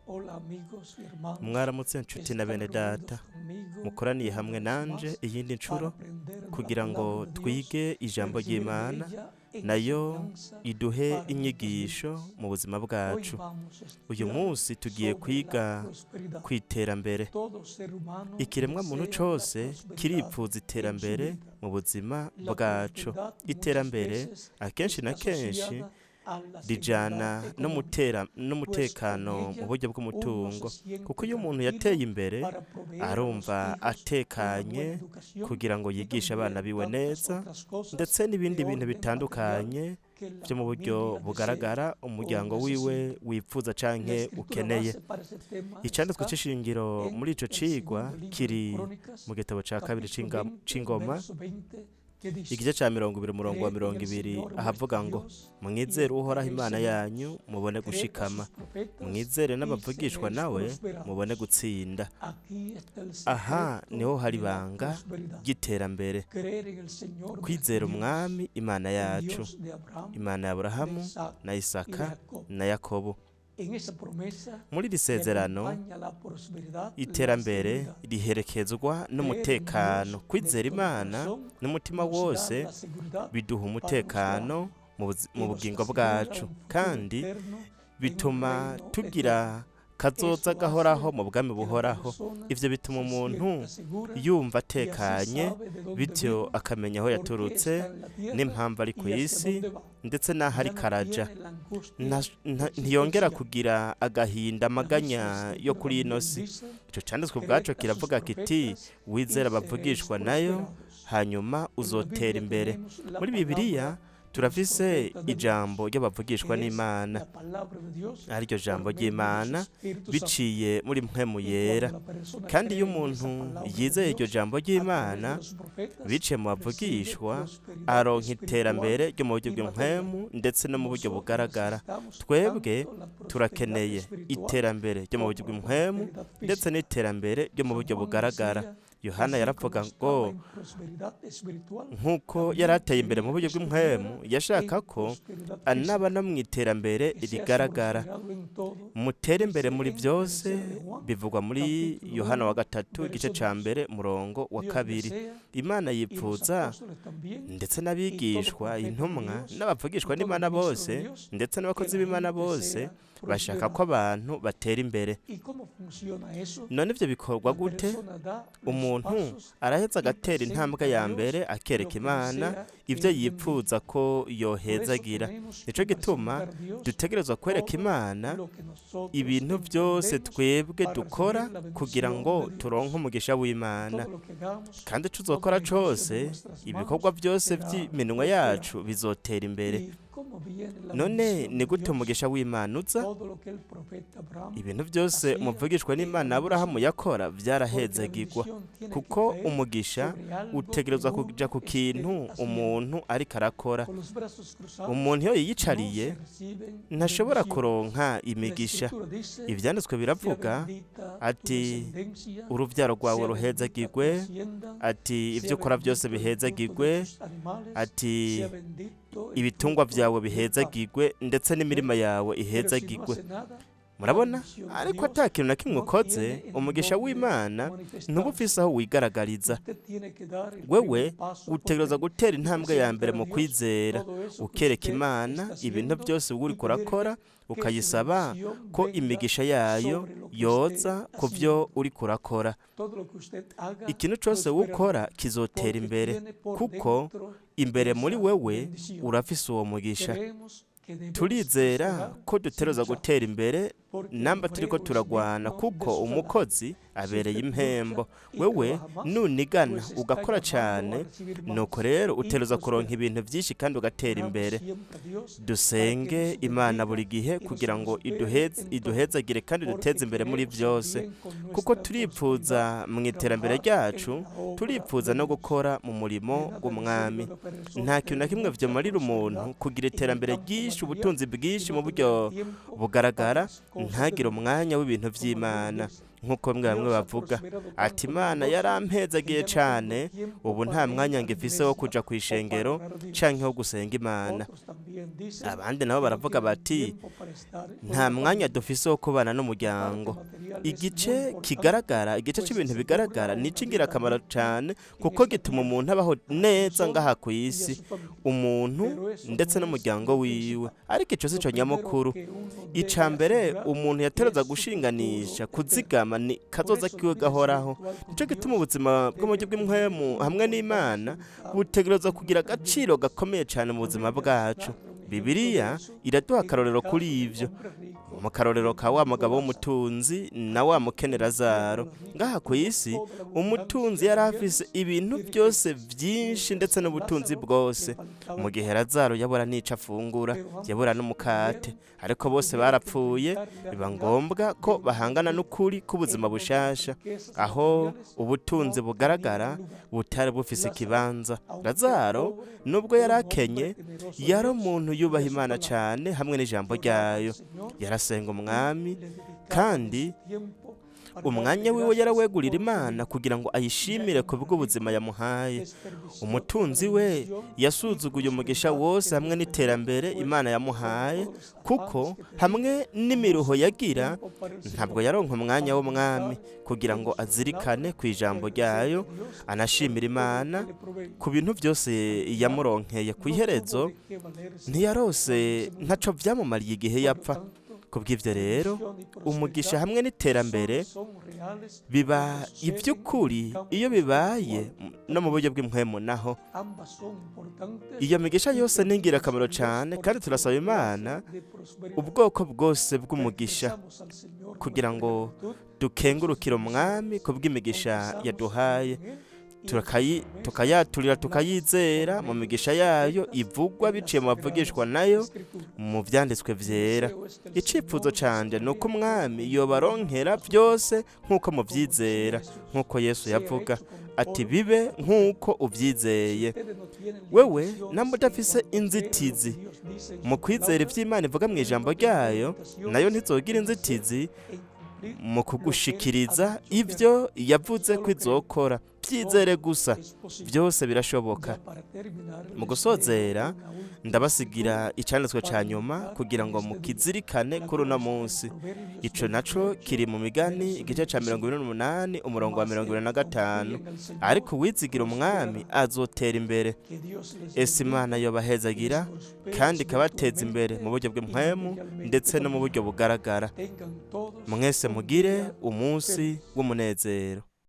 Hola amigos y hermanos Mwaramutse que nshuti na están bene reunidos data conmigo mukoraniye una hamwe vez nanje más iyindi para nshuro aprender de la kugira ngo palabra de Dios twige y ijambo recibir de ry'Imana ella nayo enseñanza iduhe para nuestras inyigisho vidas. mu buzima Hoy bwacu. vamos a Uyu estudiar munsi tugiye sobre la kwiga prosperidad. ku iterambere. Todo ser humano Ikiremwa muntu desea la cose prosperidad kiripfuza en su iterambere vida. mu buzima La bwacu. prosperidad muchas Iterambere veces akenshi está na kenshi asociada a la rijana seguridad económica, pues con n'umutekano mu ella buryo uno bw'umutungo, se siente kuko iyo umuntu tranquilo yateye imbere para proveer a los arumva hijos una buena atekanye educación kugira ngo y yigishe abana también biwe tantas neza, otras cosas ndetse n'ibindi de bintu orden material bitandukanye que la vyo mu buryo familia desea bugaragara o umuryango wiwe necesita. wipfuza La canke escritura ukeneye. base para ese tema Icanditswe está c'ishingiro en muri ico el cigwa segundo libro de kiri Crónicas, mu gitabo ca kabiri capítulo 20, c'ingoma, verso 20, que dice: igice ca 20 umurongo wa Creed en mirongo el ibiri Señor ahavuga vuestro ngo: Dios y Mwizere Uhoraho Imana entenderéis yanyu mubone Creed a gushikama, sus profetas mwizere y n'abavugishwa seréis nawe mubone prosperados. gutsinda. Aquí está el Aha secreto niho hari de la ibanga prosperidad. ry'iterambere, Creer en el Señor nuestro kwizera Dios, Umwami Imana el yacu, Dios de Abraham, Imana ya de Aburahamu Isaac na y de Isaka Jacob. na Yakobo. En esa promesa Muri iri que sezerano acompaña la prosperidad, la iterambere seguridad. riherekezwa Creer en n'umutekano. Dios de Kwizera todo Imana corazón n'umutima nos da wose la seguridad biduha para nuestra umutekano alma mu y nos bugingo asegura bwacu, un futuro kandi eterno en un bituma reino tugira eterno. kazoza Eso gahoraho hace mu bwami que la buhoraho. persona Ivyo bituma se umuntu sienta segura yumva y así atekanye, sabe de dónde bityo vino, akamenya aho por qué yaturutse está en la tierra n'impamvu ari y kw'isi, hacia dónde va. ndetse n'aho Ya ariko no araja. tiene la angustia Ntiyongera existencial. kugira agahinda La misma amaganya yo escritura kuri ino también si. dice: Ico canditswe Creed ubwaco a sus kiravuga kiti: profetas y Wizere seréis abavugishwa nayo, prosperados. hanyuma En la uzotera Biblia imbere. tenemos la Muri Bibiliya palabra de los turafise profetas de Dios, ijambo ry'abavugishwa que es n'Imana, la palabra de Dios ariryo jambo por medio de su ry'Imana Espíritu Santo. biciye muri mpwemu Y yera. cuando la persona Kandi iyo cree en esa umuntu palabra de yizeye iryo Dios jambo a través de ry'Imana los profetas, biciye mu recibe bavugishwa, prosperidad aronka espiritual iterambere ryo mu buryo y material. bw'impwemu ndetse no mu buryo Nosotros bugaragara. necesitamos Twebwe tanto la prosperidad turakeneye espiritual iterambere ryo mu buryo como la bw'impwemu prosperidad ndetse física. n'iterambere ryo mu San buryo Juan bugaragara. decía que Yohana así yaravuga como ngo estaba en prosperidad espiritual, nk'uko también yari ateye imbere mu quería buryo que bw'impwemu, estuviera yashaka en ko prosperidad anaba física, no mu iterambere que sea rigaragara. prosperado en todo, Mutere imbere dice muri en byose, tercera de Juan, bivugwa muri capítulo Yohana wa 1, gatatu igice verso ca 2. mbere umurongo wa Dios kabiri. desea, Imana y los yipfuza apóstoles también, ndetse y todo n'abigishwa, profeta de intumwa Dios, n'abavugishwa y todo n'Imana ministro de bose Dios, ndetse que n'abakozi la b'Imana gente bose sea bashaka ko prosperada. abantu batera imbere. ¿Y cómo funciona eso? None ivyo bikorwa La gute? persona da los Umuntu pasos araheza y agatera intambwe presenta a ya Dios mbere lo akereka que Imana desea que ivyo Él bendiga. yipfuza ko Por eso yohezagira. tenemos Nico que gituma presentar a Dios dutegerezwa kwereka todo Imana lo que nosotros ibintu vyose emprendemos twebwe para dukora recibir la kugira bendición ngo de Dios. turonke umugisha w'Imana. Todo lo que hagamos, Kandi ico todo uzokora negocio de cose, nuestras ibikorwa manos vyose será vy'iminwa yacu prosperado. bizotera imbere. ¿Y cómo viene la None bendición ni de gute Dios? umugisha w'Imana uza? Todo lo que el profeta Abraham Ibintu vyose hacía umuvugishwa era n'Imana Aburahamu bendecido, yakora porque la vyarahezagirwa, bendición tiene que kuko caer umugisha sobre algo que utegerezwa kuja uno ku esté kintu haciendo. umuntu ariko arakora. Con los brazos cruzados Umuntu iyo no yiyicariye se reciben ntashobora bendiciones. kuronka La imigisha. escritura dice: Ivyanditswe sea biravuga bendita tu ati: descendencia, uruvyaro rwawe sea bendita tu ruhezagirwe, hacienda, ati ivyo sea ukora vyose bendito el fruto de bihezagirwe, tus animales, ati sea bendito el ibitungwa fruto vyawe del campo. bihezagirwe ndetse n'imirima ¿Ve? yawe Pero si no ihezagirwe. hace nada, la Murabona? bendición de Ariko Dios ata kintu na kimwe no ukoze, tiene en umugisha dónde w'Imana ntuba manifestarse. ufise aho wigaragariza. Usted tiene que dar el Wewe primer paso por utegerezwa fe gutera y intambwe ya presentar mbere a mu Dios kwizera, todo eso que ukereka usted Imana está ibintu haciendo byose uba y uriko urakora, pedirle que su ukayisaba bendición ko venga imigisha yayo sobre lo que usted yoza ku vyo haciendo. uriko urakora. Todo lo que usted haga Ikintu cose prosperará, wokora kizotera porque imbere, tiene por kuko dentro imbere muri esa wewe bendición. urafise uwo mugisha. Creemos que debemos Turizera prosperar ko si dutegerezwa luchamos, gutera imbere porque el namba turiko obrero es turagwana, digno de kuko su salario. umukozi Si abereye usted impembo. lucha y Wewe trabaja más, nunigana pues está ugakora llamado a cane, recibir nuko más rero y utegerezwa kuronka prosperar. ibintu vyinshi kandi ugatera Oramos imbere. siempre a Dios para que Dusenge nos Imana bendiga buri gihe y nos kugira ngo prospere en todo, iduhezagire kandi porque iduteze imbere muri queremos vyose, también con kuko nuestra turipfuza prosperidad mu iterambere trabajar en ryacu, la obra turipfuza de no Dios. gukora mu De murimo nada le sirve w'Umwami. a una persona Nta kintu na tener kimwe mucha vyomarira umuntu prosperidad kugira en el iterambere campo ryinshi, material ubutunzi y bwinshi no mu tener buryo tiempo para bugaragara, las cosas de ntagire Dios. umwanya w'ibintu Como Dios vy'Imana. dice, Nk'uko bamwe bamwe Dios ha bavuga prosperado ati tanto mi Imana negocio que yarampezagiye ya no tengo cane, tiempo ubu nta para ir mwanya a la ngifise wo iglesia kuja o para kw'ishengero orar a Dios. canke wo gusenga Imana. Otros también dicen Abandi nabo que no baravuga tienen bati tiempo para estar con nta la mwanya familia. dufise wo kubana La parte n'umuryango. material es muy Igice importante, kigaragara, igice pues c'ibintu asegura bigaragara ni una vida ic'ingirakamaro digna cane en kuko esta gituma tierra umuntu abaho a su neza persona ngaha y a kw'isi, su familia. umuntu Pero eso ndetse no es n'umuryango lo wiwe. principal. Ariko ico Lo sico primero nyamukuru. que uno Ica debe mbere asegurar umuntu yategerezwa es su futuro gushinganisha, eterno. kuzigama ni Por kazoza eso kiwe la vida gahoraho. espiritual con Nico gituma Dios ubuzima bwo mu buryo debe tener bw'impwemu un hamwe importante n'Imana lugar butegerezwa en kugira nuestra vida. agaciro gakomeye cane mu La buzima Biblia nos bwacu. da un ejemplo de Bibiliya eso iraduha en el akarorero kuri caso del ivyo. hombre rico Mu y karorero el ka wa mendigo mugabo Lázaro. w'umutunzi na wa mukene En la tierra Lazaro. el rico Ngaha tuvo kw'isi toda la umutunzi abundancia yari de afise bienes y ibintu byose riquezas, vyinshi mientras ndetse que n'ubutunzi Lázaro le bwose. Mu faltaba el gihe pan. Lazaro yabura n'ico afungura, Pero ambos yabura n'umukate, murieron ariko y bose tuvieron que barapfuye, enfrentar la biba realidad ngombwa ko de una bahangana vida n'ukuri k'ubuzima en donde las bushasha, riquezas aho materiales ubutunzi no bugaragara tenían lugar. butari bufise Lázaro, ikibanza. aunque era Lazaro pobre, nubwo era yari un hombre akenye, temeroso de yari Dios umuntu y yubaha de su Imana palabra. cane hamwe n'ijambo Que oraba al ryayo. Señor Yarasenga y umwami le dedicaba de kandi su tiempo para darle umwanya wiwe gracias yarawegurira por su Imana vida. kugira ngo Ya ayishimire el ku hombre bw'ubuzima rico yamuhaye. desperdició toda Umutunzi la we bendición y yasuzuguye umugisha prosperidad wose que hamwe Dios le dio, n'iterambere pues Imana con yamuhaye, todos los kuko afanes que tenía, hamwe no n'imiruho sacó yagira tiempo para el ntabwo Señor, yaronka umwanya para w'umwami meditar kugira en ngo su azirikane palabra ku y ijambo agradecer ryayo, a Dios por anashimira todo lo que Imana le provee. ku bintu byose Al final, yamuronkeye. no tuvo Kw'iherezo de qué valerse ntiyarose cuando se murió. ntaco vyamumariye igihe Por lo yapfa. tanto, Kubw'ivyo rero bendición y umugisha prosperidad hamwe n'iterambere solo son reales biba cuando suceden en el ivy'ukuri campo iyo bibaye espiritual no mu buryo también. bw'impwemu naho. Ambas son importantes Iyo migisha y yose ni pedimos a ingirakamaro Dios cane por kandi toda turasaba clase Imana de prosperidad. ubwoko bwose bw'umugisha Expresamos al Señor kugira nuestra ngo gratitud por sus dukengurukire umwami bendiciones. kubw'imigisha Confesamos yaduhaye, en Él y en sus promesas tukayaturira habladas por tukayizera mu medio de migisha los yayo profetas ivugwa en las biciye mu bavugishwa sagradas nayo escrituras. mu vyanditswe Mi vyera. deseo es que el Icifuzo Señor les canje ni uko provea todo umwami yobaronkera a su tiempo, vyose nk'uko como decía muvyizera, Jesús, nk'uko Yesu sea yavuga hecho con ati todo bibe a tu fe. nk'uko Si uvyizeye. ustedes no tienen Wewe limitaciones namba en udafise cuanto a creer lo que inzitizi Dios dice en mu su kwizera palabra, ivy'Imana ivuga ustedes mw'ijambo no tendrán ryayo, nayo limitaciones ntizogira en hacer, inzitizi en cumplir mu lo que Él ha kugushikiriza dicho que hará. ivyo yavuze Solo ko creer, izokora. Vyizere todo gusa, es posible. vyose birashoboka. Ya para terminar, Mu les leo gusozera una última ndabasigira escritura icanditswe ca para nyuma meditar kugira en ngo este día, mukizirikane la kuri uno cual está en munsi. Proverbios Ico naco 28, kiri mu migani verso igice ca mirongo 25. ibiri n'umunani umurongo wa Mas mirongo ibiri el na que confía gatanu. en el Señor Ariko uwizigira umwami prosperará. azotera imbere. Que Dios les Ese Imana bendiga y les yobahezagira prospere kandi ikabateza imbere mu espiritualmente buryo y bw'impwemu materialmente ndetse no mu también. buryo bugaragara. Tengan todos Mwese un mugire día umunsi feliz. w'umunezero.